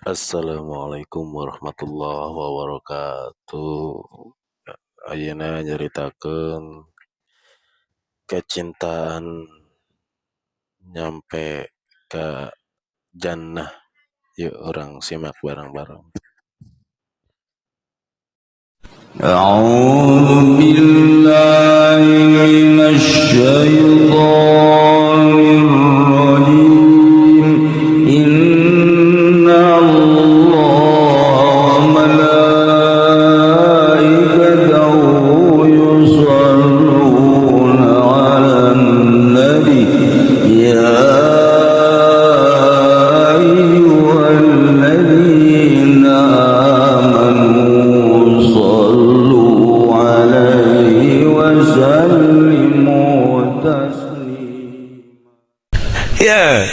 Assalamualaikum warahmatullahi wabarakatuh. Ayeuna nyaritakeun kecintaan nyampe ka jannah. Yuk urang simak bareng-bareng. أعوذ بالله من الشيطان الرجيم. إن الله وملائكته يصلون على النبي يا أيها الذين آمنوا صلوا عليه وسلموا تسليما. Ya.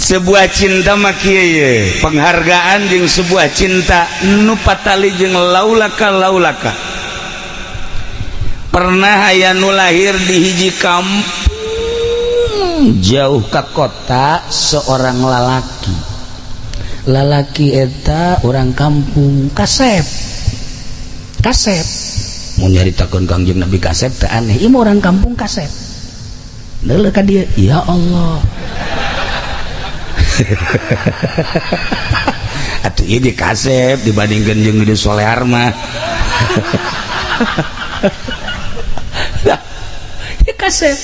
Sebuah cinta mah kieu ye, penghargaan jeung sebuah cinta nu patali jeung laulaka laulaka. Pernah aya nu lahir di hiji kampung jauh ke kota, seorang lalaki. Lalaki eta orang kampung kasep. Kasep. Mau nyaritakeun Kangjeng Nabi kasep teh aneh. Ieu mah orang kampung kasep. Leuleuh ka dia, ya Allah. Atuh ieu kasep dibandingkeun jeung di solear mah. Ya kasep.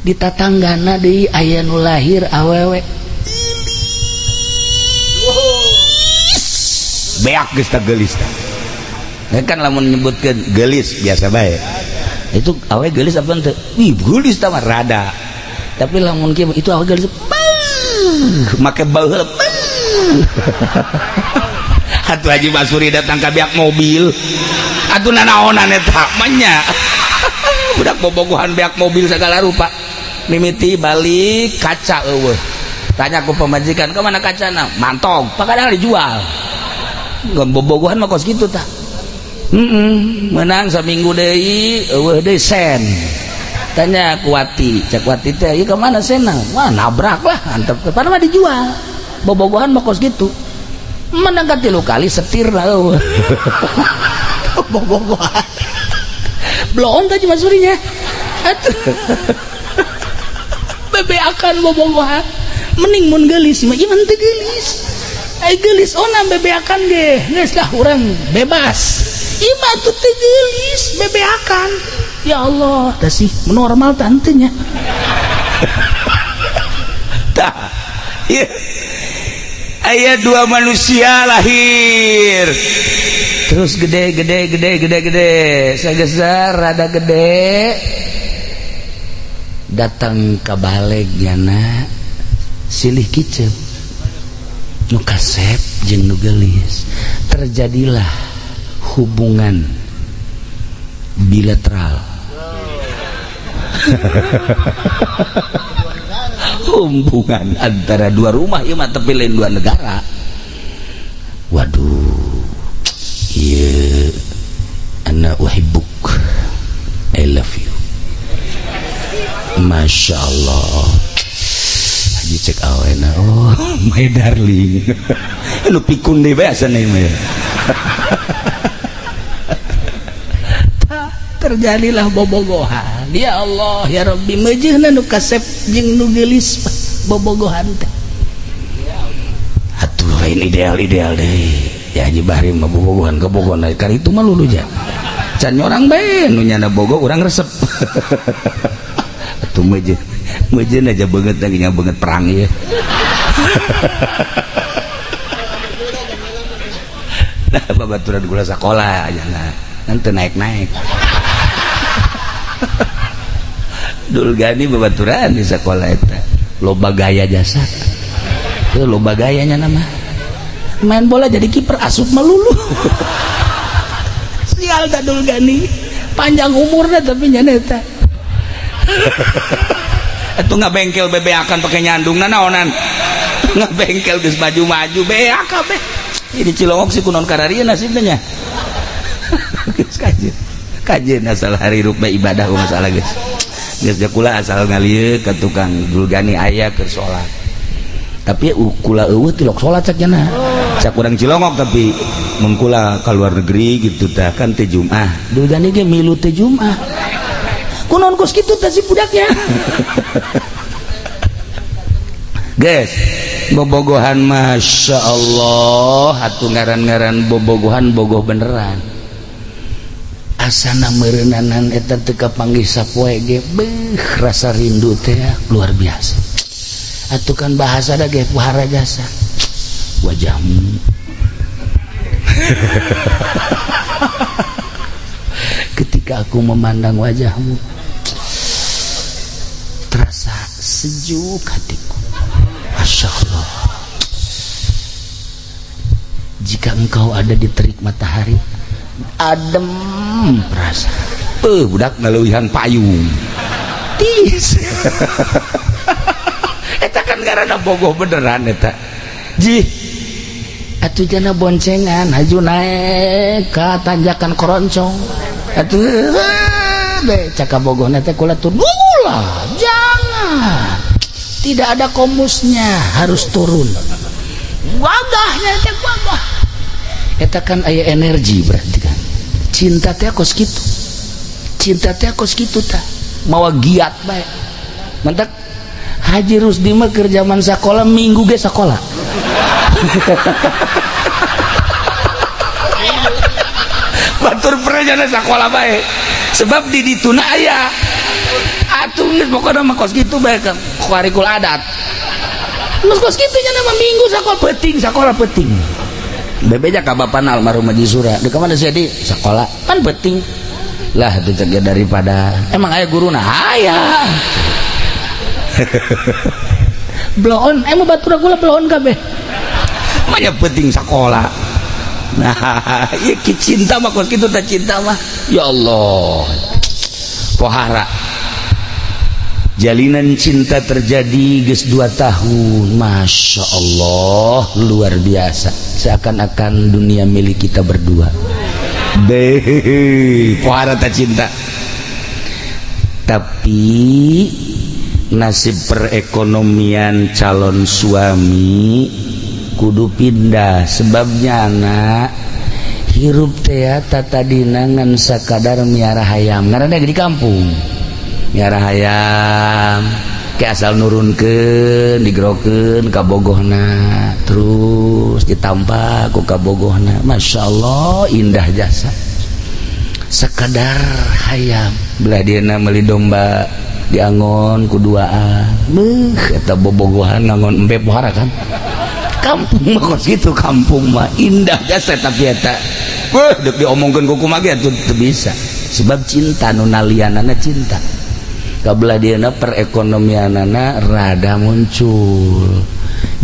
Di tatanggana deui aya nu lahir awewe. Beak geus tah geulis tah. Ya kan lamun nyebutkeun geulis biasa bae. Itu awe geulis apa henteu? Ih, geulis tah mah rada. Tapi lamun kieu itu awe geulis. Beuh, make bau heula. Atuh Haji Basuri datang ka beak mobil. Atuh nanaonan eta mah nya. Budak bobogohan beak mobil segala rupa. Mimiti balik kaca eueuh. Tanya ku pemajikan, "Ke mana kacana?" Mantog, pakadang dijual. Nggak bobogohan mah kos kitu tah. Menang saminggu deui eueuh deui sen. Tanya ku Wati, cek Wati teh, "Ieu ke mana sena?" Wah, nabrak lah, antep padahal mah dijual. Bobogohan mah kos kitu. Menang ka tilu kali setir lah eueuh. Bobogohan. Bloon tadi Masurinya. Atuh. Bebeakan bobogohan. Mending mun geulis mah ieu mah teu geulis. Ai geulis onam bebeakan ge. Geus lah urang bebas. Ieu mah atuh teu geulis bebeakan. Ya Allah, tah sih normal tantenya. Tah. Ieu. Aya dua manusia lahir. Terus gede gede gede gede gede, sagesar rada gede. Datang ke baleg nyana silih kicep. Nu kasep jeung nu geulis. Terjadilah hubungan bilateral. Hubungan antara dua rumah ieu mah tapi lain dua negara. Waduh, ieu ana uhibbuk, I love you. Masya Allah. Haji cek awena, oh my darling. Lu pikun deh biasa nih mah. Terjadilah bobogohan. Ya Allah ya Rabbi, meujeuhna nu kasep jeung nu geulis bobogohan teh. Atuh lain ideal-ideal deui. Ya Haji Bahri mah bobogohan kebogohan kali itu mah lulu ja. Can nyorang bae nu nyana bogo urang resep. Atuh meujeuh. Meujeuh aja beungeut lagi nya beungeut perang ieu. Nah, babaturan gula sakola aja nah. Nanti naik-naik. Dulgani babaturan di sekolah eta. Loba gaya jasa. Itu loba gayanya nama. Main bola jadi kiper asup melulu. Sial da Dulgani. Panjang umurnya tapi nya eta. Itu ngabengkel bebeakan pakai nyandung nanaonan. Ngabengkel geus maju-maju beak kabeh. Ini Cilongok si kunon kararia nasibnya nya. Geus kajeun. Kajeun asal hari rupa ibadah masalah geus. Geus kula asal ngalieu ka tukang Dulgani aya keur salat. Tapi kula eueuh tilok salat cak cenah. Cak urang Cilongok tapi mun kula ka luar negeri gitu tah kan teh Jumat. Dulgani ge milu teh Jumat. Kunaon kos kitu teh si budaknya. Guys, bobogohan Masya Allah atuh ngaran-ngaran bobogohan bogoh beneran. Asana meureunnanan eta teu kapanggih sapoe ge beuh rasa rindu teh luar biasa. Atuh kan bahasa da ge pohara jasa. Wajahmu. Ketika aku memandang wajahmu terasa sejuk hatiku. Masya Allah. Jika engkau ada di terik matahari, adem perasa. Budak ngaleuwihan payung. Tis. Eta kan karena bogoh beneran eta. Jih. Atuh jana boncengan haju naik ka tanjakan koroncong. Atuh be caka bogohna teh kula turun. Ulah, jangan. Tidak ada komusnya, harus turun. Wagahnya teh wagah. Eta kan aya energi berarti kan. Cinta teh kos kitu. Cinta teh kos kitu tah. Mawa giat bae. Mantak Haji Rusdi mah keur zaman sakola minggu ge sakola. Batur pernah sakola bae. Sebab di dituna aya. Atuh geus pokona mah kos kitu bae ka kuarikul adat. Geus kos kitu nya mah minggu sakola peuting, sakola peuting. Bebeja ka bapana almarhum Haji Sura. Di mana sih di sekolah? Kan peuting. Lah itu cek daripada emang aya guruna aya. Bloon, emang batur gula bloon kabeh. Manya penting sekolah. Nah, ieu cinta mah kos kitu teh cinta mah. Ya Allah. Pohara. Jalinan cinta terjadi geus 2 tahun. Masya Allah, luar biasa. Seakan-akan dunia milik kita berdua. Deh, pohara teh cinta. Tapi nasib perekonomian calon suami kudu pindah sebabnya anak hirup teh tatadina ngan sakadar miara hayam ngaranna di kampung miara hayam ke asal nurunkeun digerokeun ka bogohna terus ditampa ku kabogohna. Masya Allah indah jasa sekadar hayam belah dieuna meuli domba diangon ku duaan beuh eta bobogohan ngangon embe pohara kan kampung mah kos kitu kampung mah indah jasa tapi eta beuh deuk diomongkeun ku kumaha ge atuh teu bisa sebab cinta nu nalianana cinta kabelah dieuna perekonomianana rada muncul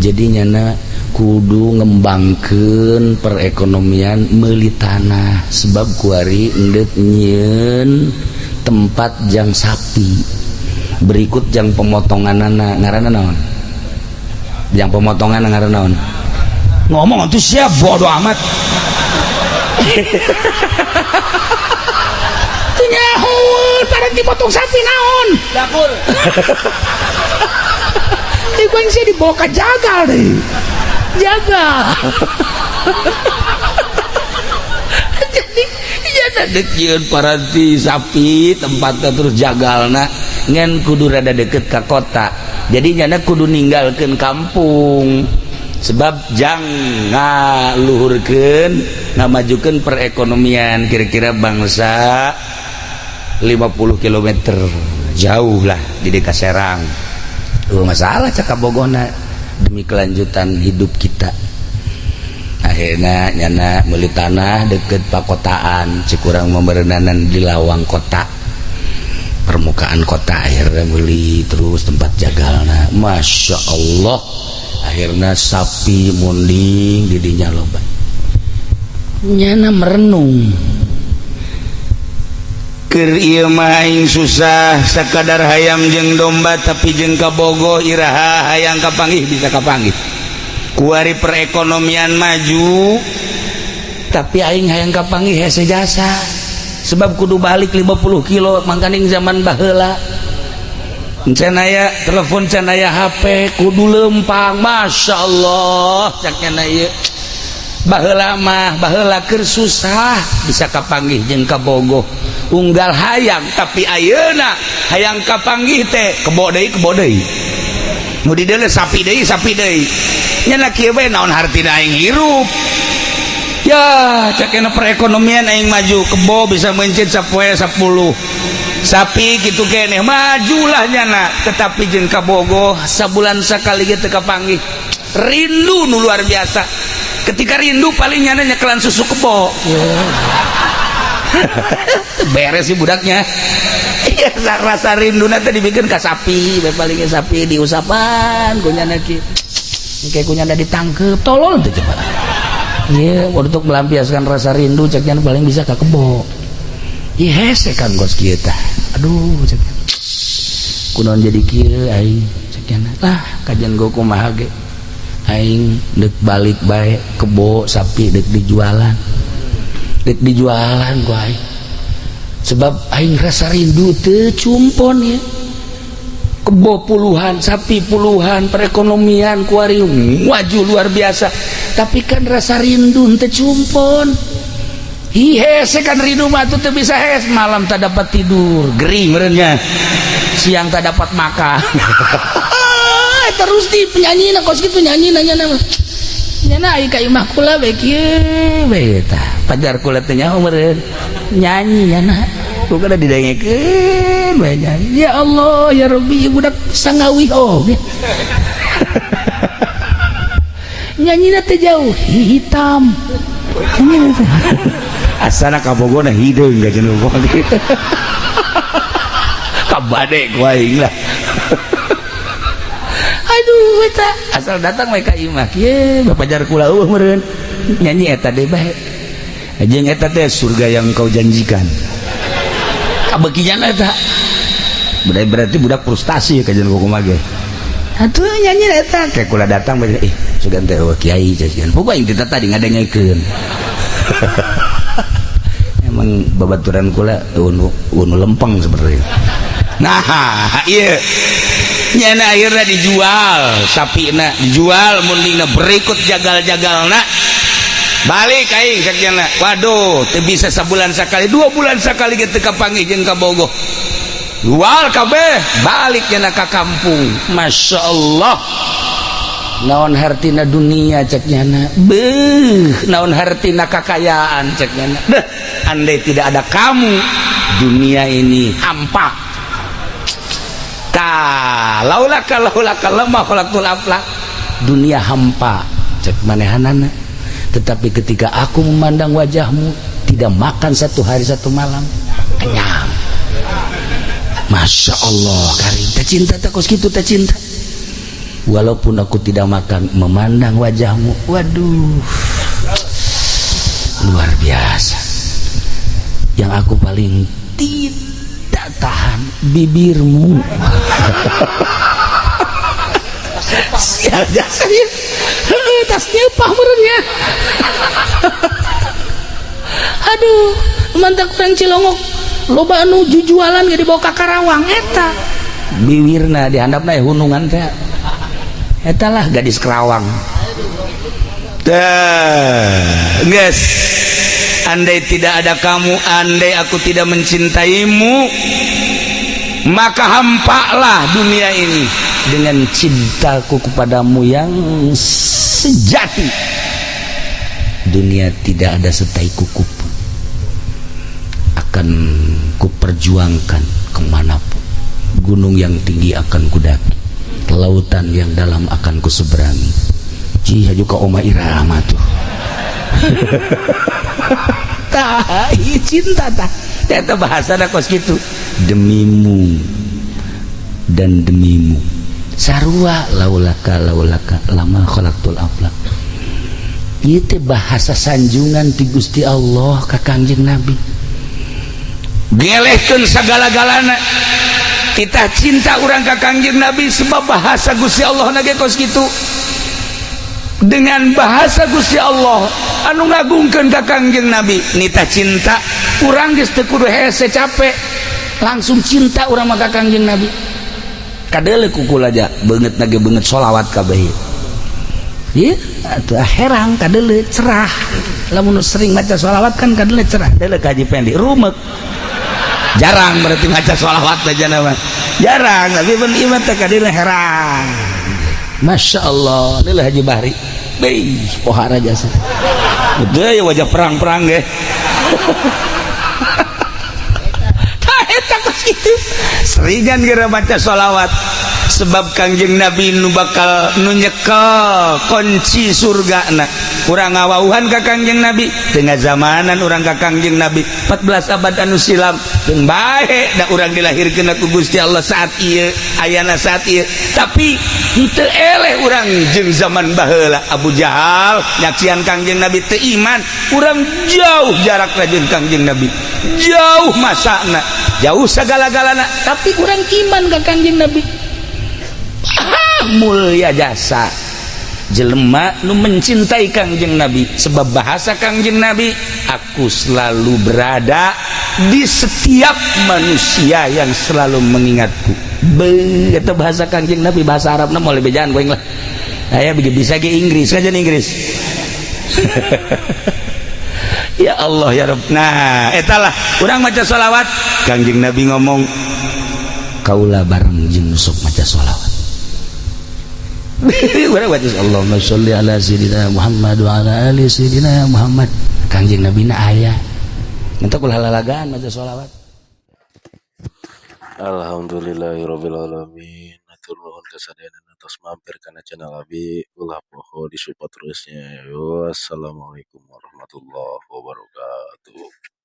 jadi nyana kudu ngembangkeun perekonomian meuli tanah sebab kuari endek nyieun tempat jang sapi berikut jang pemotonganana ngaranna naon jang pemotongan ngaranna naon ngomong atuh siap bodo amat teu nyaho pada dipotong sapi naon dapur teu ku sia dibawa ka jagal deui jagal jadi jana deuk nyieun paranti sapi tempatna terus jagalna ngan kudu rada deket ka kota jadi nyana kudu ninggalkeun kampung sebab jang ngaluhurkeun ngamajukeun perekonomian kira-kira bangsa 50 km jauh lah di Deka Serang. Masalah cak kabogona demi kelanjutan hidup kita. Akhirnya nyana meuli tanah deket pakotaan cikurang memerenanan di lawang kota permukaan kota akhirnya beli terus tempat jagalna. Masya Allah akhirnya sapi munding didinya loba nyana merenung keur ieu mah aing susah sakadar hayam jeung domba tapi jeung kabogoh iraha hayang kapanggih bisa kapanggih kuari perekonomian maju tapi aing hayang kapanggih hese jasa sebab kudu balik 50 kilo mangkaning zaman baheula Can aya telepon, can aya HP, kudu lempang. Masya Allah, cak nyana ieu baheula mah, baheula keur susah bisa kapanggih jeung kabogoh unggal hayang, tapi ayeuna hayang kapanggih teh kebo deui, kebo deui, nu dideuleu sapi deui, sapi deui. Nya kieu bae, naon hartina aing hirup ya? Cak nyana, perekonomian aing maju, kebo bisa mencit sapoe 10 sapi gitu keneh, majulah nyana, tetapi jeung kabogoh sabulan sakali gitu kapanggih, rindu nu luar biasa. Ketika rindu paling nyana nyekelan susu kebo, beres sih budaknya. Iya, rasa rindu nanti dibikin ke sapi bae, palingnya sapi diusapan ku nyana ki, kayak ku nyana ditangkep. Tolol tuh coba. Iya, untuk melampiaskan rasa rindu cek nyana paling bisa ke kebo. Iya, hese kan kos kita. Aduh, cek nyana, kunaon jadi kieu aing? Cek nyana lah, kajian gua kumaha ge aing dek balik bae, kebo sapi dek dijualan, dek dijualan gua aing, sebab aing rasa rindu teu cumpon ya. Kebo puluhan, sapi puluhan, perekonomian kuari maju luar biasa, tapi kan rasa rindu teu cumpon. Hi, hese kan rindu mah tuh teu bisa hes. Malam tak dapat tidur, gering merenya, siang tak dapat makan. Terus di penyanyi na kos kitu, nyanyi nanya nama nyana ai ka imah kula bae kieu bae. Tah, pajar kula teh nyaho meureun nyanyi nyana ku kada didengekeun bae nyanyi. Ya Allah ya Rabbi, budak sangawih oge nyanyi teh jauh hitam nyanyi teh asana kabogona hideung ga cenah kabade ku aing lah. Aduh, eta asal datang mereka imah kieu, bapajar kula eueuh meureun nyanyi eta deui bae, jeung eta teh surga yang kau janjikan kabekinya eta. Berarti budak frustasi kajian kumaha ge atuh nyanyi eta. Kayak kula datang bae, ih, sugan teh eueuh kiai jajan, pokoknya kita tadi ngadengekeun. Emang babaturan kula unu unu lempeng seperti itu. Nah, iya, nyana akhirnya dijual sapi na, dijual mundingna, berikut jagal-jagalna, balik aing cek nyana. Waduh, teu bisa sabulan sekali, 2 bulan sekali gitu kapanggih jeung kabogoh, jual kabeh, balik nyana ka kampung. Masya Allah, naon hartina dunia cek nyana? Beuh, naon hartina kakayaan cek nyana? Deh, andai tidak ada kamu, dunia ini hampa. Tah, laulaka laulaka lama khalaqtul aflak, dunia hampa cek manehanana, tetapi ketika aku memandang wajahmu, tidak makan satu hari satu malam kenyang. Masya Allah, karing tak cinta tak kos gitu tak cinta. Walaupun aku tidak makan, memandang wajahmu, waduh, luar biasa. Yang aku paling tidak tahan bibirmu. Sial jasa ya, tas nyepah meureun. Aduh, mantap. Kurang Cilongok loba anu jujualan ge dibawa ka Karawang. Eta biwirna dihandapna hunungan teh, eta lah gadis Kerawang. Dah, guys, andai tidak ada kamu, andai aku tidak mencintaimu, maka hampalah dunia ini. Dengan cintaku kepadamu yang sejati, dunia tidak ada setai kuku pun akan kuperjuangkan. Kemanapun, gunung yang tinggi akan kudaki, lautan yang dalam akan kuseberangi. Cih, juga Oma Irama tuh. Tah, cinta tah eta bahasa kos gitu, demimu dan demimu. Sarua laulaka laulaka lama khalaqtul aflak. Itu bahasa sanjungan ti Gusti Allah ka Kangjeng Nabi. Gelehkeun sagala-galana kita cinta urang ka Kangjeng Nabi, sebab bahasa Gusti Allah na ge kos kitu. Dengan bahasa Gusti Allah anu ngagungkeun ka Kangjeng Nabi, nita cinta urang geus teu kudu hese capek, langsung cinta urang mah ka Kangjeng Nabi. Kadeuleu ku kula aja beungeut nage beungeut sholawat kabeh. Ieu atuh herang, kadeuleu cerah. Lamun sering maca sholawat kan kadeuleu cerah. Deuleu ka Haji Pendi rumek. Jarang berarti maca sholawat aja nama. Jarang, tapi pun ieu mah teh kadeuleu herang. Masya Allah, deuleu Haji Bahri. Beuh, pohara jasa. Betul ya, wajah perang-perang ge. Tah eta kos kitu. Seringan geura baca sholawat. Sebab Kangjeng Nabi nu bakal nu nyekel kunci surga. Kurang ngawauhan ka Kangjeng Nabi, tengah zamanan urang ka Kangjeng Nabi 14 abad anu silam. Teu bae da urang dilahirkeun ku Gusti Allah saat ieu, ayana saat ieu, tapi henteu eleh urang jeung zaman baheula. Abu Jahal nyaksian Kangjeng Nabi teu iman. Urang jauh jarak jeung Kangjeng Nabi, jauh masana, jauh segala-galana, tapi urang iman ka Kangjeng Nabi. Ah, mulia jasa jelema nu mencintai Kangjeng Nabi, sebab bahasa Kangjeng Nabi, "Aku selalu berada di setiap manusia yang selalu mengingatku." Be, itu bahasa Kangjeng Nabi, bahasa Arabna mau lebih jangan gue lah. Aya bisa ke Inggris kan, Inggris. Ya Allah ya Rabb. Nah, etalah urang maca sholawat. Kangjeng Nabi ngomong, "Kaula bareng jeung sok maca sholawat." Urang baca "Allahumma sholli ala sayyidina Muhammad wa ala ali sayyidina Muhammad", Kangjeng Nabi na aya. Entah ulah lalagaan maca sholawat. Alhamdulillahirabbil alamin. Hatur nuhun kasadayana atos mampir kana channel abi. Ulah poho disupport terusnya. Yo, assalamualaikum warahmatullahi wabarakatuh.